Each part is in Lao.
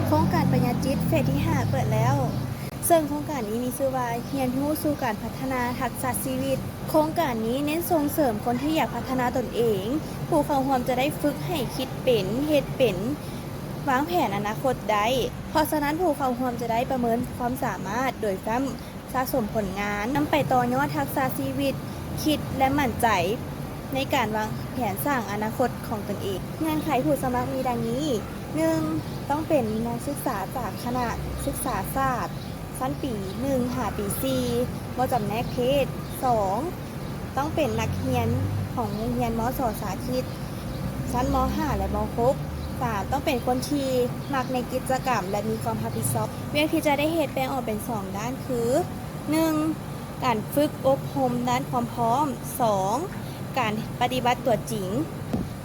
ໂຄງການປັນຍາຈິດເຟສທີຫ້າເປີດແລ້ວ, ເຊິ່ງໂຄງການນີ້ມີຊື່ວ່າ ຮຽນຮູ້ສູ່ການພັດທະນາທັກສະຊີວິດ. ໂຄງການນີ້ເນັ້ນສົ່ງເສີມຄົນທີ່ຢາກພັດທະນາຕົນເອງ. ຜູ້ເຂົ້າຮ່ວມຈະໄດ້ຝຶກໃຫ້ຄິດເປັນ, ເຮັດເປັນ, ວາງແຜນອະນາຄົດໄດ້. ເພາະສະນັ້ນ, ຜູ້ເຂົ້າຮ່ວມຈະໄດ້ປະເມີນຄວາມສາມາດໂດຍຟ້າມ ສະສົມຜົນງານ, ນຳໄປຕໍ່ຍອດທັກສະຊີວິດ, ຄິດ ແລະ ໝັ້ນໃຈໃນການວາງແຜນສ້າງອະນາຄົດຂອງຕົນເອງ. ເງື່ອນໄຂຜູ້ສະໝັກມີດັ່ງນີ້, ໜຶ່ງ ຕ້ອງເປັນນັກສຶກສາຈາກຄະນະສຶກສາສາດ ຊັ້ນປີໜຶ່ງຫາປີສີ່ ບໍ່ຈຳແນກເພດ. ສອງ ຕ້ອງເປັນນັກຮຽນຂອງໂຮງຮຽນ ມສ ສາທິດ ຊັ້ນ ມຫ້າ ແລະ ມຫົກ. ສາມ ຕ້ອງເປັນຄົນທີ່ມັກໃນກິດຈະກຳ ແລະ ມີຄວາມຮັບຜິດຊອບ. ວຽກທີ່ຈະໄດ້ເຮັດແບ່ງອອກເປັນສອງດ້ານຄື ໜຶ່ງ ການຝຶກອົບຮົມດ້ານຄວາມພ້ອມ. ສອງ ການປະຕິບັດຕົວຈິງ.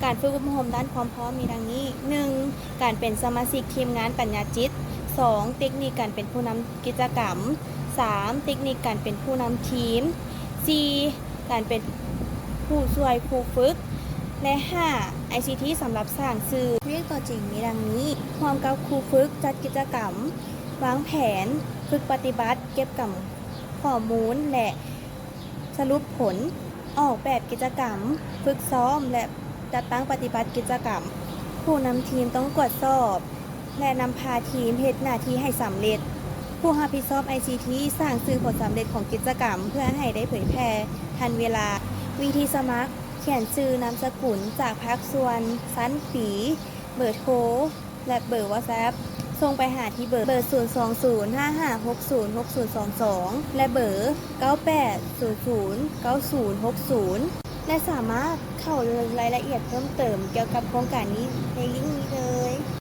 ການຝຶກອົບຮົມດ້ານຄວາມພ້ອມມີດັ່ງນີ້, ໜຶ່ງ ການເປັນສະມາຊິກທີມງານປັນຍາຈິດ. ສອງ ເຕັກນິກການເປັນຜູ້ນຳກິດຈະກຳ. ສາມ ເຕັກນິກການເປັນຜູ້ນຳທີມ. ສີ່ ການເປັນຜູ້ຊ່ວຍຄູຝຶກ. ແລະ ຫ້າ ໄອຊີທີສຳລັບສ້າງສື່. ວຽກຕົວຈິງມີດັ່ງນີ້, ຮ່ວມກັບຄູຝຶກຈັດກິດຈະກຳ, ວາງແຜນ, ຝຶກປະຕິບັດ, ເກັບກຳຂໍ້ມູນ ແລະ ສະຫຼຸບຜົນ, ອອກແບບກິດຈະກຳ, ຝຶກຊ້ອມ ແລະ ຈັດຕັ້ງປະຕິບັດກິດຈະກຳ. ຜູ້ນຳທີມຕ້ອງກວດສອບ ແລະ ນຳພາທີມເຮັດໜ້າທີ່ໃຫ້ສຳເລັດ. ຜູ້ຮັບຜິດຊອບໄອຊີທີສ້າງສື່ຜົນສຳເລັດຂອງກິດຈະກຳ ເພື່ອໃຫ້ໄດ້ເຜີຍແຜ່ທັນເວລາ. ວິທີສະໝັກ, ຂຽນຊື່ນາມສະກຸນຈາກພາກສ່ວນ, ຊັ້ນ, ປີ, ເບີໂທ ແລະ ເບີວອດແຊັບ ສົ່ງໄປຫາທີ່ເບີ ເບີ ສູນສອງສູນ ຫ້າຫ້າຫົກສູນ ຫົກສູນສອງສອງ ແລະ ເບີ ເກົ້າແປດສູນສູນ ເກົ້າສູນຫົກສູນ ແລະ ສາມາດເຂົ້າເບິ່ງລາຍລະອຽດເພີ່ມເຕີມກ່ຽວກັບໂຄງການນີ້ໃນລິ້ງນີ້ເລີຍ.